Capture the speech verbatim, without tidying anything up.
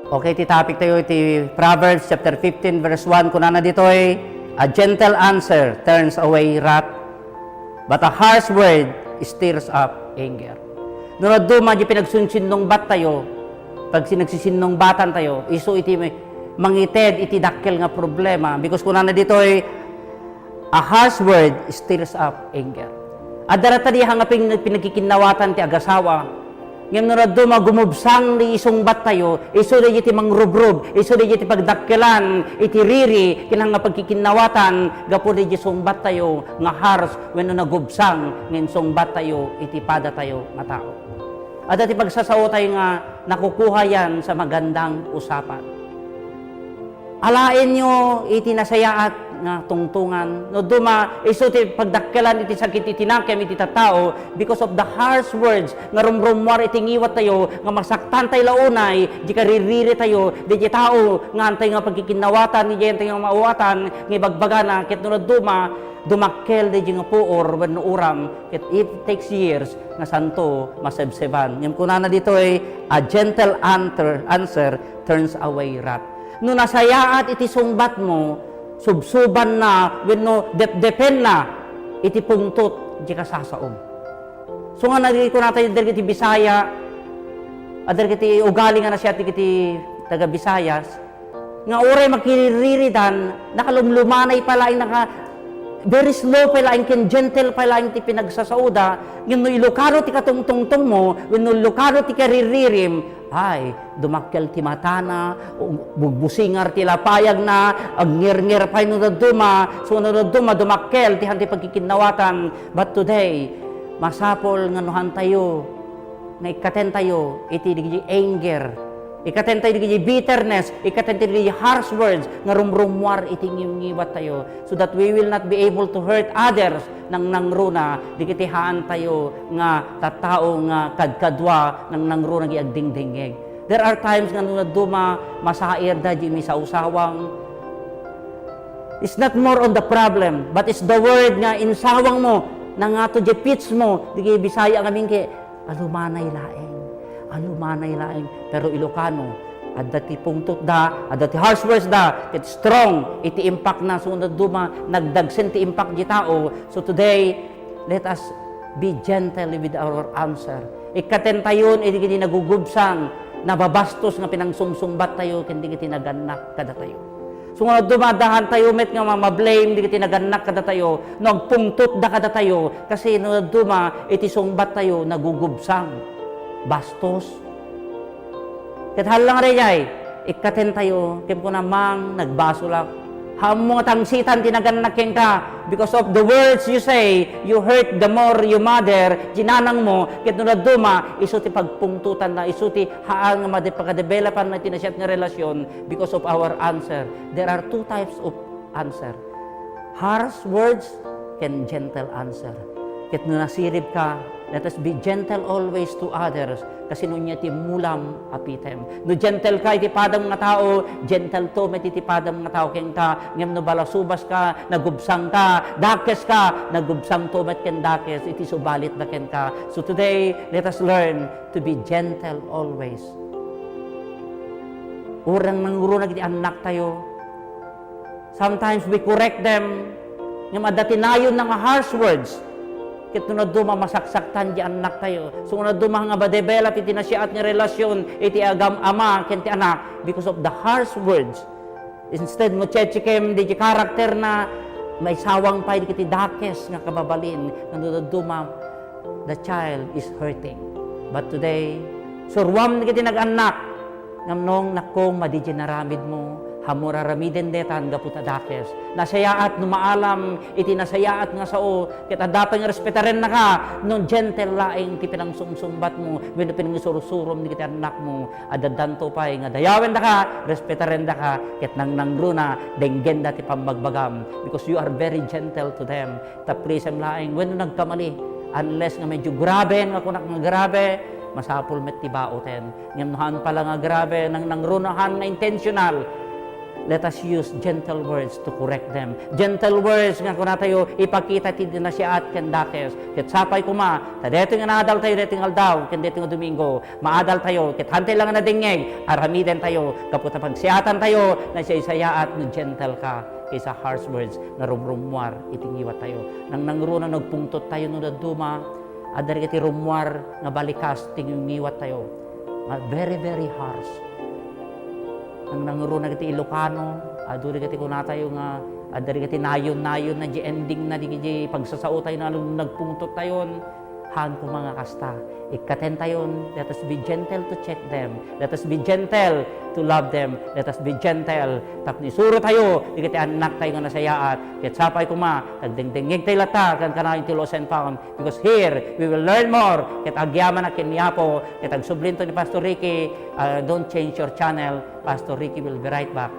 Okay, ti topic tayo iti Proverbs chapter fifteen, verse one. Kunana ditoy, "A gentle answer turns away wrath, but a harsh word stirs up anger." No dadduma di pinagsunsinnungbat tayo, pag sinagsisinnungbatan tayo, isu iti mangited iti dakkel nga problema. Because kunana ditoy, "A harsh word stirs up anger." Adda rata di nga pin-, pinagkikinnawatan ti agasawa. Ngem no dadduma gumubsang di isungbat tayo, isu di iti mangrubrob, isu di iti pagdakkelan, iti riri, kinahang nga pagkikinnawatan, gapu di sungbat tayo nga harsh, wenno nagubsang, nga insungbat tayo iti pada tayo nga tao. Adda ti pagsasao tayo nga nakukuha yan sa magandang usapan. Alaenyo iti nasayaat nga tungtungan. No duma, isu ti pagdakkelan iti sakit iti nakem iti tattao because of the harsh words nga rumrummuar iti ngiwat tayo nga masaktan tayo la unay, di kaririri tayo, di, di tao nga antay nga pagkikinnawatan, di antay nga maawatan, nga ibagbagana, ket no duma, dumakkel di nga puor wenno uram, ket it takes years nga santo masebseban. Ngem kunana ditoy, "A gentle answer, answer turns away wrath." No nasayaat iti sungbatmo, subsubanna wenno depdepenna iti pungtot ti kasasaom. So nga nagkunatayo dagiti Bisaya, a dagiti ugali nga nasiat dagiti taga Bisayas, nga uray makiririridan, nakalumlumanay pa laeng, naka, very slow pa laeng, ken gentle pa laeng ti pinagsasaoda, ngem no Ilocano ti katungtungtongmo, wenno Ilocano ti kariririm, ay, dumakkel ti matana, bugbusingar ti lapayagna, agngirngir pay no dadduma, so no dadduma, dumakkel ti han ti pagkikinnawatan. But today, masapul nga no hantayo nga ikkatentayo iti dagiti anger, ikkatentayo dagiti bitterness, ikkatentayo dagiti harsh words nga rumrummuar iti ngimngiwat tayo, so that we will not be able to hurt others. Nangnangruna dagiti haan tayo nga tattao nga kadkadua, nangnangruna nga agdingdingngeg. There are times nga no dadduma, masairda di misawsawang. It's not more on the problem, but it's the word nga insawang mo, nangato di pitch mo, di Bisaya ngamin ket, alumanay laeng. Alumanay laeng. Pero Ilocano, adda ti pungtot da, adda ti harsh words da, ket strong iti impact na, so no dadduma, nagdagsen ti impact di tao. So today, let us be gentle with our answer. Ikkatentayon iti nagugubsang, nababastos nga pinangsungsungbat tayo ken dagiti nagannak kadatayo. So nga dadduma, adda han tayo met nga ma-, ma-blame dagiti nagannak kadatayo, no agpungtotda kadatayo, kasi no dadduma, iti sungbat tayo, nagugubsang, bastos. Ket hallang daydiay, ikkaten tayo, ken kuna, "Mang, nagbasolak. Haanmo nga tangsitan ti nagannak kenka. Because of the words you say, you hurt the more your mother, ti nanang mo." Ket no dadduma, isu ti pagpungtotanna, isu ti haan nga madi-, pakadevelopan na ti nasiat nga relasyon because of our answer. There are two types of answer. Harsh words ken gentle answer. Ket no nasiribka, let us be gentle always to others, kasi no ania ti mulam a pitem. No gentle ka iti padam nga tao, gentle to met iti padam nga tao kenka. Ngem no balasubaska, nagubsangka, dakeska, nagubsang to met ken dakes iti subalitda kenka. So today, let us learn to be gentle always. Uray nangruna dagiti annak tayo, sometimes we correct them, ngem adda ti nayonna nga harsh words. Ket no dadduma, masaksaktan ti annak tayo. So no dadduma nga madevelop iti nasiat nga relasyon iti agam-, ama ken ti anak because of the harsh words. Instead nga chechekem dagiti karakterna, maisawang pay dagiti dakes nga kababalin, nga no dadduma, the child is hurting. But today, suruam dagiti nag-annak, ngem nong, nakong, madi ti aramidmo, haanmo aramiden dayta gapu ta dakes. Nasayaat no maalam iti nasayaat nga sao, ket adda pay nga respetarennaka, no gentle laeng ti pinangsungsungbatmo, wenno pinangisurusurom dagiti annakmo, addanto pay nga dayawendaka, respetarendaka, ket nangnangruna, denggenda ti pammagbagam, because you are very gentle to them. Taplisem laeng wenno nagkamali, unless nga medyo grabe, nga kunak nga grabe, masapul met ti baoten. Ngem no haan pay la nga grabe, nangnangruna, haan nga intentional, Let us use gentle words to correct them. Gentle words nga kunatayo, ipakita ti di nasiaat ken dakes. Ket sapay koma, ta daytoy nga naadaltayo daytoy nga aldaw, ken daytoy nga Domingo, maadaltayo, ket hantay lang nga nadengngeg, aramidentayo, gapu ta pagsiatantayo, nasaysayaat no gentle ka, kaysa harsh words nga rumrummuar iti ngiwattayo. Nangnangruna no agpungtottayo no dadduma, adda dagiti rummuar nga balikas ti ngiwattayo. Nga very, very harsh. Nangnangruna dagiti Ilocano, adu dagiti kunatayo nga, adda dagiti nayon-nayon na di ending na di, di pagsasaotayo na nagpungtottayon. Haan koma nga kasta. Ikkatentayon, let us be gentle to check them. Let us be gentle to love them. Let us be gentle tapno isurotayo dagiti annaktayo nga nasayaat. Ket sapay koma, agdengdengngegtayo latta ken kanayon ti Lost and Found. Because here, we will learn more. Ket agyamanak ken ni Apo, ket agsublinto ni Pastor Ricky, uh, don't change your channel. Pastor Ricky will be right back.